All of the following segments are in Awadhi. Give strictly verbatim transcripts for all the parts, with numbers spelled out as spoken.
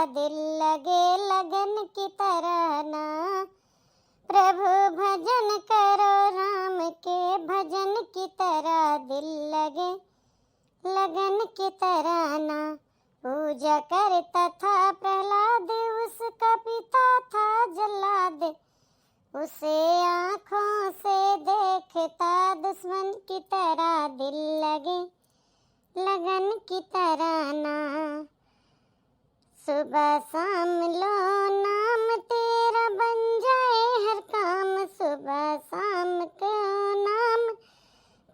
दिल लगे लगन की तरह ना, प्रभु भजन करो राम के भजन की तरह, दिल लगे लगन की तरह ना। पूजा करता था प्रहलाद, उसका पिता था जल्लाद, उसे आँखों से देखता दुश्मन की तरह, दिल लगे लगन की तरह ना। सुबह शाम लो नाम तेरा बन जाए हर काम, सुबह शाम को नाम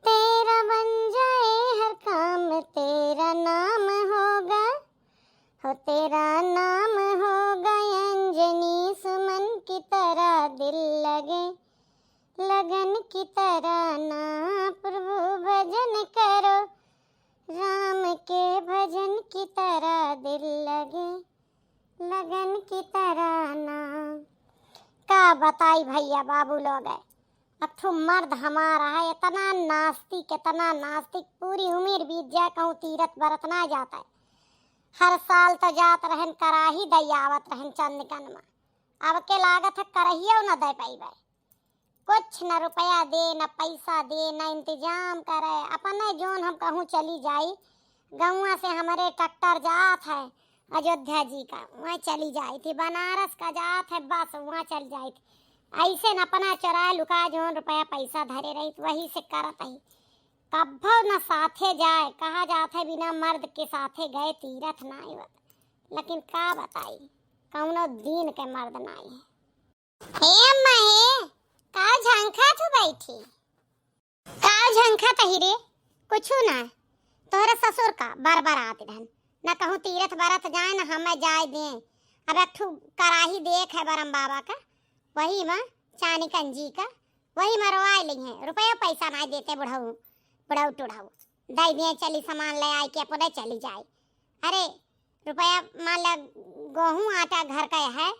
तेरा बन जाए हर काम, तेरा नाम होगा, हो तेरा नाम होगा अंजनी सुमन की तरह, दिल लगे लगन की तरह ना। प्रभु भजन करो राम के भजन की तरह, दिल लगे लगन की तरह ना। का बताई भइया बाबू लोग, अब ठू मर्द हमारा है इतना नास्तिक, इतना नास्तिक, पूरी उमिर बीत जाए कहूँ तीरथ बरत ना जाता है। हर साल तो जात रहन कराही दई आवत रहन चंदकन में, अब के लागत है करहियो न दे पइबे। कुछ न रुपया दे, न पैसा दे, न इंतजाम करे। अपने जोन हम कहूँ चली जाई, गौवा से हमरे ट्रैक्टर जात है अयोध्या जी का, वहाँ चली जाई थी, बनारस का जात है बस, वहाँ चली जाई थी। ऐसे न अपना चोरा लुका जोन रुपया पैसा धरे रही, वही से करत ही। कब्बो न साथे जाए, कहा जात है बिना मर्द के साथे गए तीरथ नाई होत। लेकिन का बताई, कौनो दीन के मर्द नाई है। हे अम्मा हे, का झंखा तू बैठी? का झंखा तही रे? कुछु ना, तोहरे ससुर का बरबरात रहन, न कहूँ तीरथ बरत जाए न हमें जाए दें। अब एक ठू कराही देख है बरम बाबा का, वही में चानी कंजी का, वही में रोआए लइहें, रुपया पैसा नाई देते बुढ़ऊ, बुढ़ऊ टुढ़ऊ। दई दिए चली सामान ले आए के अपने चली जाए। अरे रुपया मान ला, गोहूँ आटा घर का है,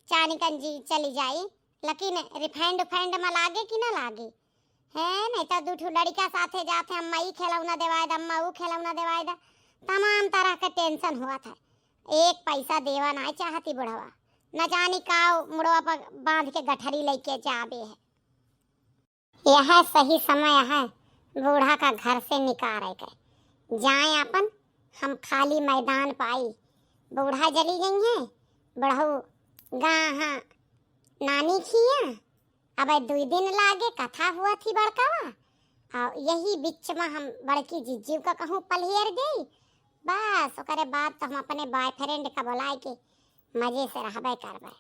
चानी कंजी चली जाई, लेकिन रिफाइंड उफाइंड में लागे कि ना लागे? है नहीं तो दू ठू लड़िका साथे जात है, अम्मा ई खिलौना देवाए द, अम्मा ऊ खिलौना देवाए द, तमाम तरह के टेंशन हुआ था। एक पैसा देवा ना चाहती बुढ़वा, न जानी का मुड़वा पर बांध के गठरी लेके जाबे है। यह सही समय है बूढ़ा का घर से निकारे के। जाए अपन, हम खाली मैदान पाई। बूढ़ा जली गई हैं, बुढ़ऊ गा हाँ नानी खिया। अब दुई दिन लागे कथा हुआ थी बड़कावा, और यही बीच में हम बड़की जिज्जू का कहूँ पलहेर देई। बस ओकरे बाद तो हम अपने बॉयफ्रेंड का बुलाए के मजे से रहबे करबे।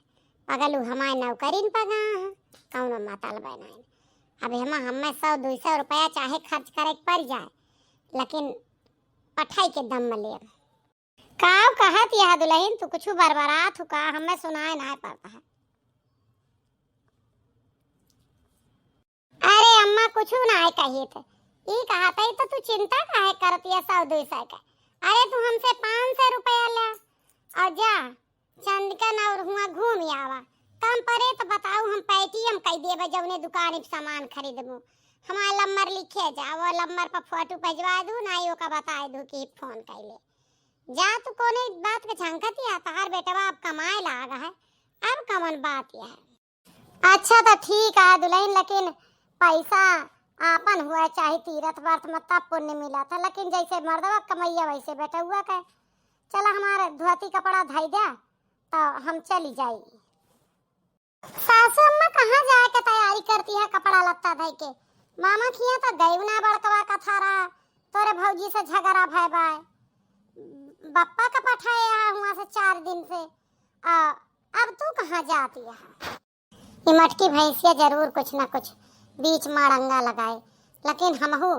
पगलू हमारे नौकरीन पगा हैं, कौनो मतलबे नहीं। अब हमा हमें सौ दुई सौ रुपया चाहे खर्च करे के पड़ जाए, लेकिन पठाई के दम में लेब। काव कहत यह दुल्हन, तू कुछ बरबरात हो का? हमें सुनाए ना पड़ता है। अरे अम्मा, कुछ ना है कहित। ई कहत है तो तू चिंता काहे करत है सौ दुई सौ के? अरे तू हमसे पाँच सौ रुपया ले और जा, चंदकन और हुआ घूम आवा। कम पड़े तो बताऊ, हम पेटीएम कई देबे, जौने दुकान पे सामान खरीदबू। हमार लम्बर लिखे जा, वो लम्बर पर फोटो भेजवा दू, ना ही ओका बताए दू कि फोन कैले। जा तू कोने बात के झंकत या, तहार बेटवा अब कमाए लाग है, अब कवन बात या है? अच्छा तो ठीक है दुल्हन, लेकिन पैसा आपन हुआ चाहे तीरथ व्रत में तब पुण्य मिला था, लेकिन जैसे मर्दवा कमैया वैसे बेटौआ के। चला हमार धोती कपड़ा धई द्या तो हम चली जाई। सासू अम्मा कहाँ जाए के तैयारी करती है कपड़ा लत्ता धई के? मामा खिया तो गयू ना बड़कवा का थारा, तोरे भौजी से झगड़ा भय बाय। बप्पा का पठाए यहाँ हुआ से चार दिन से, आ, अब तू कहाँ जाती है? ये मटकी भैंसिया जरूर कुछ ना कुछ बीच माड़ंगा लगाए, लेकिन हमहू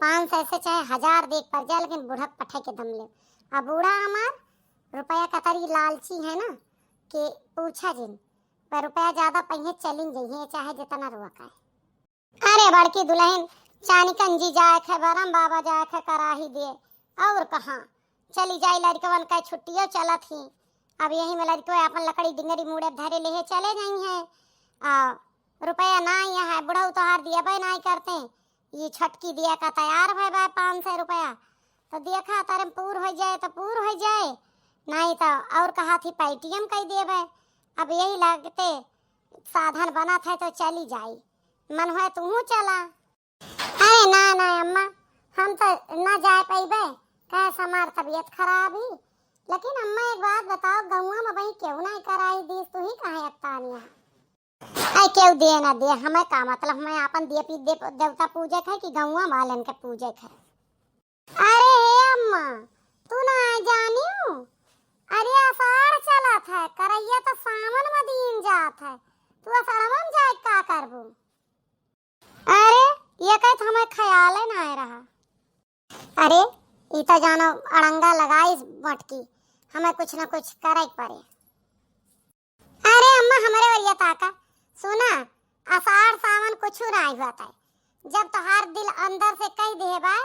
पाँच सौ से चाहे हजार देख पर जाए, लेकिन बूढ़ा पठे के दम ले। अब बूढ़ा हमार रुपया कतरी लालची है ना कि पूछा जिन, पर रुपया ज्यादा पहिए चलिन जइहे, चाहे जितना रुआ का है। अरे बड़की दुल्हन, चानी कंजी जाए थे, बरम बाबा जाए थे, कराही दिए, और कहाँ चली जाई, लड़कवन का छुट्टियों चलत ही। अब यही में लड़कवे अपन लकड़ी डिंगरी मूड़े धरे लेहे चले जाई हैं। आ रुपया ना आया है, बुढ़ऊ तोहार दियबे नाई करते। ये छटकी दिया का तैयार भय बा पाँच सौ रुपया, तो देखा तारे पूर हो जाए तो पूर हो जाए, नाहीं तो और कहा थी Paytm कइ देबे। अब यही लगते साधन बनत है तो चली जाई, मन होए तुहूँ चला। अरे ना ना अम्मा, हम तो ना जाए पइबे, कहे से हमार तबीयत खराब ही। लेकिन अम्मा एक बात बताओ, गौवा में वही केहू नाहीं कराई दीस, तू ही कहाँ एकतानिया? अरे केहू दे ना दे, हमें का मतलब, हमें आपन देवी देव-, देवता पूजे के है कि गौवा वालन के पूजे के है? अरे हे अम्मा, तू ना जानियो? अरे असाढ़ चलत है, करैया तो सावन में दिन जात है, तू असाढ़वा में जाए का करबू? अरे, ये कहे तो हमें ख्याले ना आए रहा। अरे, ई तो जानो अड़ंगा लगाई बटकी, हमें कुछ ना कुछ करे के पड़े। अरे अम्मा, हमरे ओरिया ताका, सुना, असाढ़ सावन कुछ ना आई होता है। जब तोहार दिल अंदर से कह दे बा,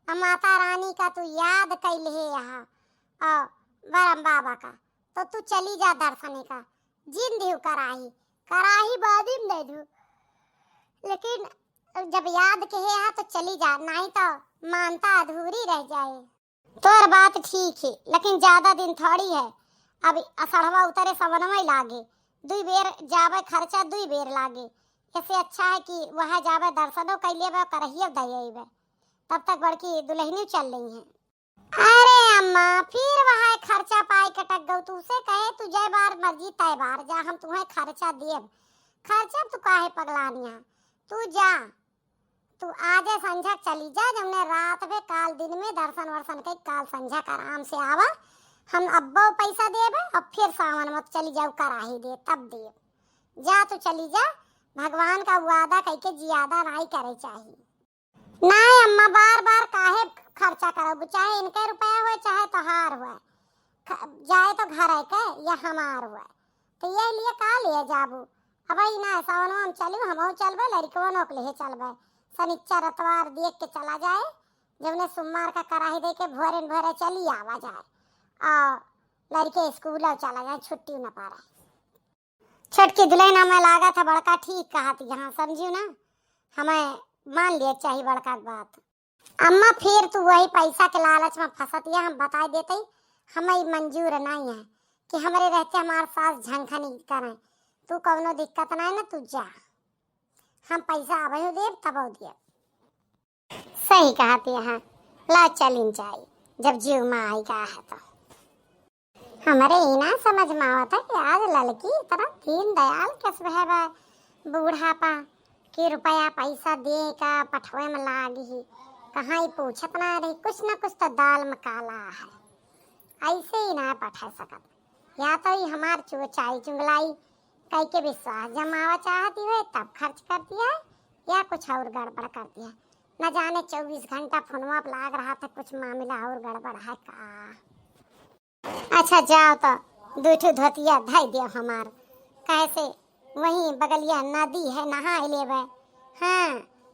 अब माता रानी का तू याद कैले है यहाँ, और बरम बाबा का, तो तू चली जा दर्शने का, जिन दिहु कराही, कराही बादी में दे दू, लेकिन जब याद के है तो चली जा, नाहीं तो मानता अधूरी रह जाए। तोर बात ठीक है, लेकिन ज्यादा दिन थोड़ी है, अब असढ़वा उतरे सवनवा ही लागे, दुई बेर जावे खर्चा दुई बेर लागे, इससे अच्छा है कि वह जावे दर्शनो कर लेबे, करहियो दे अइबे, तब तक बड़की दुल्हनी चल रही है। अरे अम्मा, फिर वह खर्चा पाए कटक गऊ, तू से कहे तू जय बार मर्जी तय बार जा, हम तुम्हें खर्चा देब। खर्चा तू काहे पगलानिया, तू जा, तू आजे संझा चली जा, जौने रात में काल दिन में दर्शन वर्शन के काल संझा के आराम से आवा, हम अब्बो पैसा देबे और फिर सावन मत चली जाऊ कराही दे तब देब। जा तू चली जा, भगवान का वादा कइके जियादा नाई करे चाही। नाय अम्मा, बार बार काहे खर्चा करब? चाहे इनके रुपया होए, चाहे तोहार होए, ख-, जाए तो घर है के या हमार होए, तो ये लिए का लिए जाबू? अब ही ना, सावनवा में चलू, हमहू चलबे, लड़कवनो के लिए चलबे। शनिचर अतवार देख के चला जाए, जौने सोमवार का कराही दे के भोरे न भोरे चली आवा जाए, और लड़के स्कूल चला जाए, छुट्टी न पड़े। छोटकी दुल्हन, हमें लागत है बड़का ठीक कहत यहाँ, समझियो ना, हमें मान लिए चाही बड़का के बात। अम्मा, फिर तू वही पैसा के लालच में फंसत या, हम बताई देते, हमें ई मंजूर नहीं है कि हमरे रहते हमार सास झंखनी करें। तू कौनो दिक्कत नहीं ना, तू जा, हम पैसा अबहू देब तबहू देब। सही कहत यहाँ, ला चलिन जाई, जब जीव में आई का है तो। हमरे ई ना समझ में आवत है कि आज ललकी इतना दीन दयाल कस भय बा, बूढ़ापा के रुपया पैसा दे का पठवे में लागी ही, कहाँ ई पूछत ना रही, कुछ ना कुछ तो दाल में काला है, ऐसे ही ना पठा सकत। या तो ई हमार चुचाई चुंगलाई कई के विश्वास जमावा चाहती है तब खर्च कर दिया है, या कुछ और गड़बड़ कर दिया है। न जाने चौबीस घंटा फोनवा पर लाग रहा था, कुछ मामला और गड़बड़ है का। अच्छा जाओ तो दू ठो धोतिया धई दियो हमार, कहे से वहीं बगलिया नदी है, नहा लेबे। हाँ,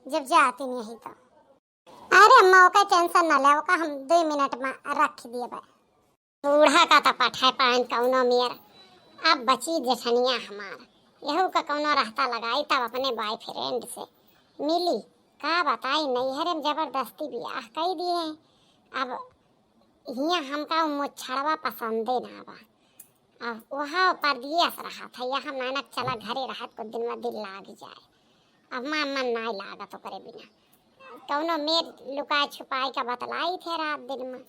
जब जाती नहीं तो। अरे अम्मा, ओका tension न ले, ओका हम दो मिनट में रख दिए बा। बूढ़ा का तो पठाए पाएन कौनो मेर, अब बची जेठनिया हमार। यहू का कौनो रहता लगाई तब अपने boyfriend से मिली। का बताई, नैहरे में जबरदस्ती बियाह कई दिए। अब हियाँ हमका उ मुच्छड़वा पसंदे ना बा। अब वह परदेस रहत है, यहाँ नानक चला घरे रहत, कुछ दिन में दिल लाग जाए। अब माँ मन नाई लागत ओकरे बिना। कौनो मेर लुकाए छुपाए का बतलाई थे रात दिन में।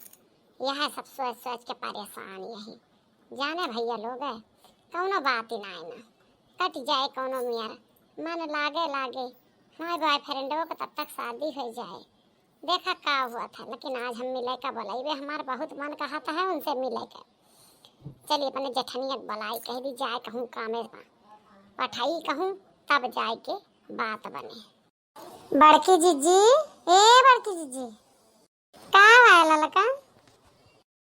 यह सब सोच सोच के परेशान यही। जाने भैया लोग, कौनो बात ही नाई ना। कट जाए कौनो मेर, मन लागे लागे। हमारे boyfriendो के तब तक शादी हो जाए। देखा का हुआ था, लेकिन आज हम मिले का बोलाइबे, हमार बहुत मन कहत है उनसे मिले के। चली अपने जेठनिया के बोलाई, कह दी जाए कहूँ कामे बा, पठाई कहूँ, तब जाए के बात बने। बड़की जीजी, ए बड़की जीजी, का हुआ ललका?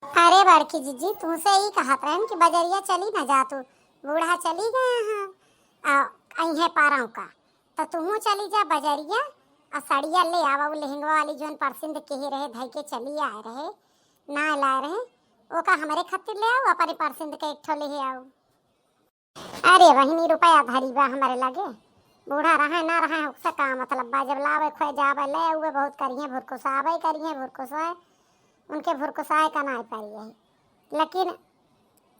अरे बड़की जीजी, तुमसे ई कहत रहन कि बजरिया चली ना जा तू, बूढ़ा चली गए हैं, आ, अइहे पारव का, तो तुहू चली जा बजरिया, आ सड़िया ले आवा, उ लहंगवा वाली जौन परसिंद के रहे, धई के चली आए रहे, ना लाए रहे, ओका हमरे खातिर ले आओ, अपने परसिंद के एक ठो ले आओ। अरे बहिनी, रुपया धरी बा हमरे लगे, बूढ़ा रहे ना रहे, ओकसे का मतलब बा, जब लावे खोए जावे ले आवे, बहुत करिए भुरकुसावे, करिए भुरकुसाए, उनके भुरकुसाए का नाई पाई यही। लेकिन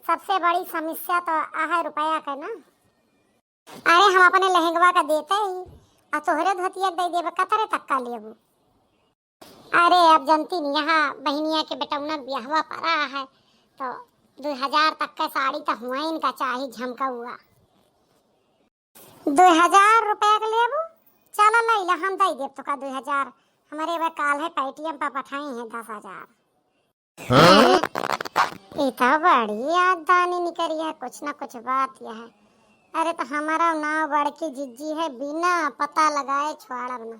सबसे बड़ी समस्या तो आहे रुपया के ना। अरे हम अपने लहंगवा का देते ही, आ तोहरे धोतिया के दे देबे, कतरे तक का लेबू? अरे अब जनती नहीं, यहाँ बहिनिया के बेटौना बियाहवा पड़ा है, तो दो हजार तक का साड़ी तो हुआ इनका चाही झमकौआ। दो हजार रुपया के लेबू? चलो लइला, हम दे देब तोका दो हजार। हमरे वह काल है Paytm पर पठाई है दस हजार। हाँ? ई तो बड़ी याददानी निकरी है, कुछ ना कुछ बात यह है। अरे तो हमारा नाव बड़की जिज्जी है, बिना पता लगाए छोड़ब ना।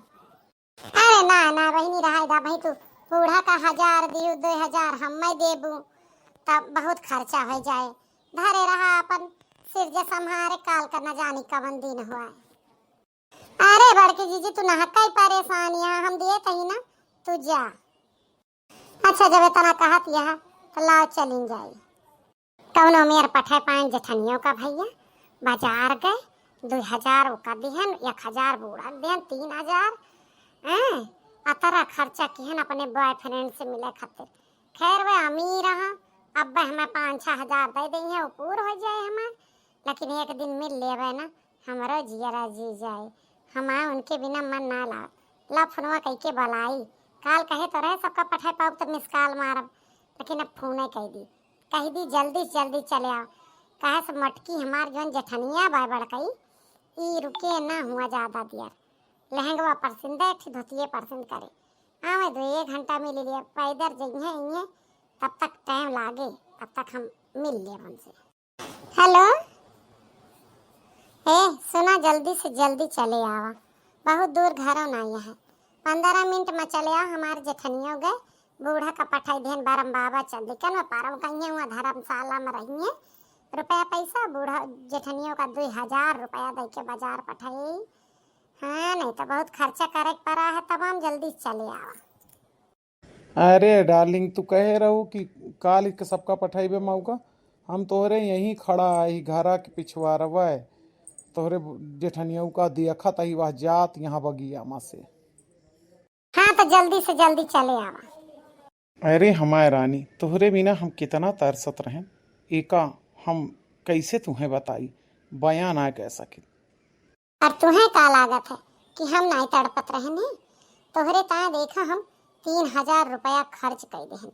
अरे ना ना बहिनी, रहाई दा भाई, तू बूढ़ा का हजार दियो, दो हजार हम्मे देबू, तब बहुत खर्चा हो जाए। धरे रहा अपन सिरजा संहारे, काल का न जानी कवन दिन हुआ। अरे बड़की जीजी, तू ना कई परेशान, यहाँ हम दिए तही ना, तू जा। अच्छा, जब इतना कहत यह, तो लाओ चलिन जाई। कौनो मेर पठे पाएन जेठनियों का भैया, बाजार गए, दो हजार ओका दिहन, एक हजार बूढ़ा के दिहन, तीन हजार, हैं, अतरा खर्चा किहन अपने boyfriend से मिले खातिर। खैर, वे अमीर हैं, अब हमें पाँच छः हजार दे देइहैं, वो पूर हो जाए हमें, लेकिन एक दिन मिल लेवे ना, हमरो जियरा जी जाए, हमार उनके बिना मन ना लाग। ला फोनवा कइके बलाई, काल कहे तो रहे सबका पठे पाउब तो miss call मारब, लेकिन अब फोने कह दी, कह दी जल्दी से जल्दी चले आओ। काहे से मटकी हमार जौन जेठनिया बा बड़कई, ई रुके ना हुआ ज्यादा दियर। लहंगवा परसिन दे, एक ठे धोतिये परसिन करे। आवे दो, एक घंटा मिल लिया, पैदल जइहे इहे, तब तक time लागे, तब तक हम मिल लेब उनसे। हेलो, ए सुना, जल्दी से जल्दी चले आवा, बहुत दूर घरो ना आया है। पन्द्रह मिनट में चले आओ, हमारे जेठनियो गए बूढ़ा का पठाई देन बरम बाबा चंदिकन में पारम कहिए, वहाँ धर्मशाला में रहिए। रुपया पैसा बूढ़ा जेठनियो का दो हजार रुपया दे के बाजार पठाई। हाँ, नहीं तो बहुत खर्चा करे के पड़ा है, तमाम जल्दी चले आवा। अरे darling, तू कहे रहू कि काल के सबका पठाइबे मौका, हम तोहरे यहीं खड़ा आई, घरा के पिछवारवा है, तोहरे जेठनियऊ का देखत आई, वह जात यहाँ बगिया मा से। हाँ, तो जल्दी से जल्दी चले आवा। अरे हमार रानी, तोहरे बिना हम कितना तरसत रहेन, एका हम कैसे तुहें बताई, बयां ना कह सकित। और तुहें का लागत है कि हम नाई तड़पत रहनी? तोहरे ताए देखा हम तीन हजार रुपया खर्च कई देहन।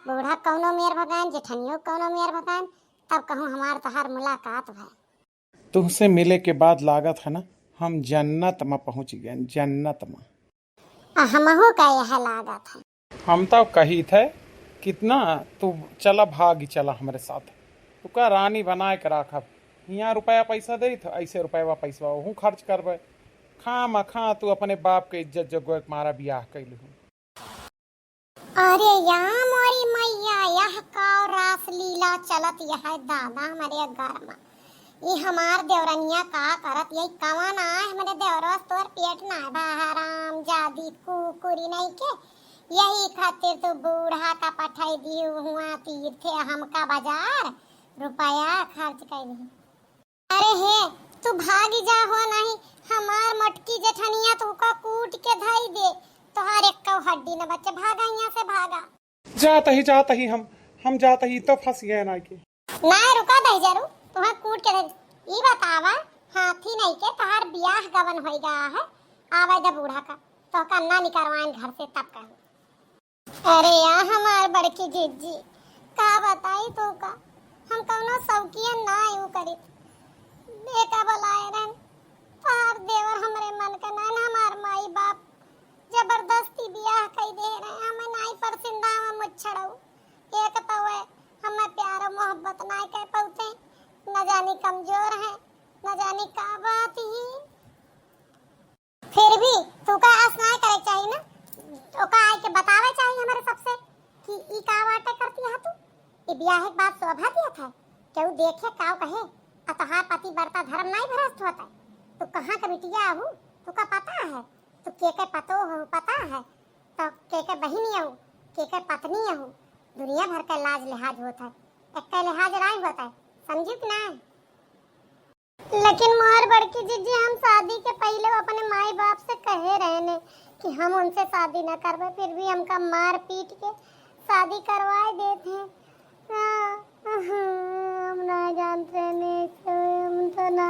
बूढ़ा कौनो मेर भगान, जेठनियो कौनो मेर भगान, तब कहूँ हमार तोहार मुलाकात भय। तुहसे मिले के बाद लागत है ना, हम जन्नत में पहुँच गए, जन्नत में। आ हमहू का यह लागत है। हम तो कही थे कितना तू चला, भागी चला हमरे साथ, तू का रानी बनाए के राखब। हियाँ रुपया पैसा दे थे, ऐसे रुपया पैसा वहूँ खर्च करबे। खामखा तू अपने बाप के इज्जत जगोए के मारा बियाह कैलू। अरे या मोरी मैया, यह का रासलीला चलत यह दादा हमरे घर में। ई हमार देवरनिया का करत, यही कवन आए हमरे देवरवा से तोर पेट ना भा, हराम जादी कुकुरी नहीं के। यही खातिर तू बूढ़ा का पठाई दी हुआ तीर्थे हमका बाजार रुपया खर्च कर दी। अरे हे, तू भागी जा हो, नहीं हमार मटकी जेठनिया तो ओका कूट के धई दे, तोहार एक्को हड्डी न बचे। भागा यहाँ से, भागा। जात ही, जात ही हम, हम जात ही तो फंस गए ना के। ना रुका दहिजरू, तुहें कूट के धई दे। ई बतावा, हाथी नहीं के तोहार बियाह गवन होई गया है, आवे दे बूढ़ा का, तो कन्ना निकरवाइन घर से तब कहूँ। अरे या हमार बड़की जिज्जी, का बताई तोका, हम कौनो शौकियन ना यूं करित। बेटा बोलाए रहन, तोहार देवर हमरे मन के ना, ना हमार माई बाप जबरदस्ती बियाह कई दे रहे, हमें नाई परसिंदा, हमें मुच्छड़ऊ। एक तो वे हमें प्यार मोहब्बत नाई कह पौते, न जानी कमजोर हैं, न जानी का बात ही। फिर भी तू का आस नाय करे के चाही ना, ओका आए के बतावे चाही हमरे सबसे कि ई का बाटे करती है तू। ई बियाह के बाद शोभा दिया था, केहू देखे काव कहे, आ तोहार पति बरता धर्म नाय भ्रष्ट होता। तू कहाँ के बिटिया आहू, तू का पता है? तू के के पतो हो पता है? तो के के बहिनी आहू, के के पत्नी आहू, दुनिया भर का लाज लिहाज होता है, एक का लिहाज नाय होता है, समझू कि नाय? लेकिन मोर बड़की जिज्जी, हम शादी के पहिले अपने माई बाप से कहे रहने कि हम उनसे शादी न करबे, फिर भी हमका मार पीट के शादी करवाए देत हैं। हाँ, हम ना जानत रहनी ऐसे, हम तो ना,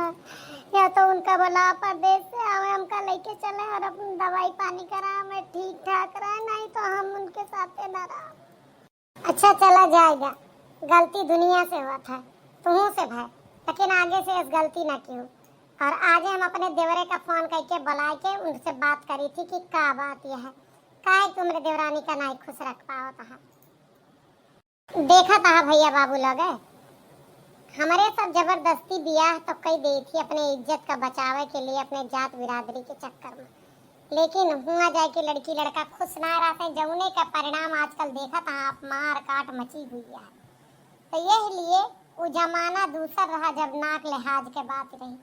या तो उनका बोला परदेस से आवे, हमका लेके चले और अपन दवाई पानी करा, मैं ठीक ठाक रहे, नहीं तो हम उनके साथे ना रहा। अच्छा चला जाएगा, गलती दुनिया से हुआ था, तुहू से भाई, लेकिन आगे से ऐस गलती ना कियो। और आज हम अपने देवरे का फोन करके बुलाए के उनसे बात करी थी कि का बात यह है, काहे तुमरे देवरानी का नाई खुश रख पावत है। देखत हा भैया बाबू लोग, हमरे सब जबरदस्ती बियाह तो कई देई थी अपने इज्जत का बचावे के लिए, अपने जात बिरादरी के चक्कर में, लेकिन हुआ जाए कि लड़की लड़का खुश ना रहते, जौने का परिणाम आजकल देखत हा आप, मार काट मची हुई है। तो यह लिए उ जमाना दूसर रहा जब नाक लिहाज के बात रही।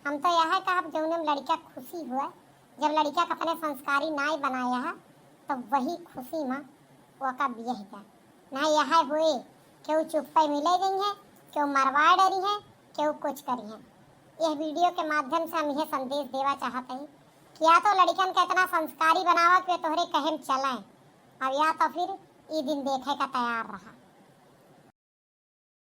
हम तो यह कहब जौने में लड़का खुशी हुआ, जब लड़का का अपने संस्कारी नाई बनाया है तो वही खुशी में ओका बियाह जा। ना यह हुए केहू चुप्पे मिले गई है, केहू मरवा डरी है, केहू कुछ करी है। यह वीडियो के माध्यम से हम यह संदेश देवा चाहते हैं कि या तो लड़कन के इतना संस्कारी बनावा कि वे तोहरे कहे में चलें, और या तो फिर ई दिन देखे का तैयार रहा।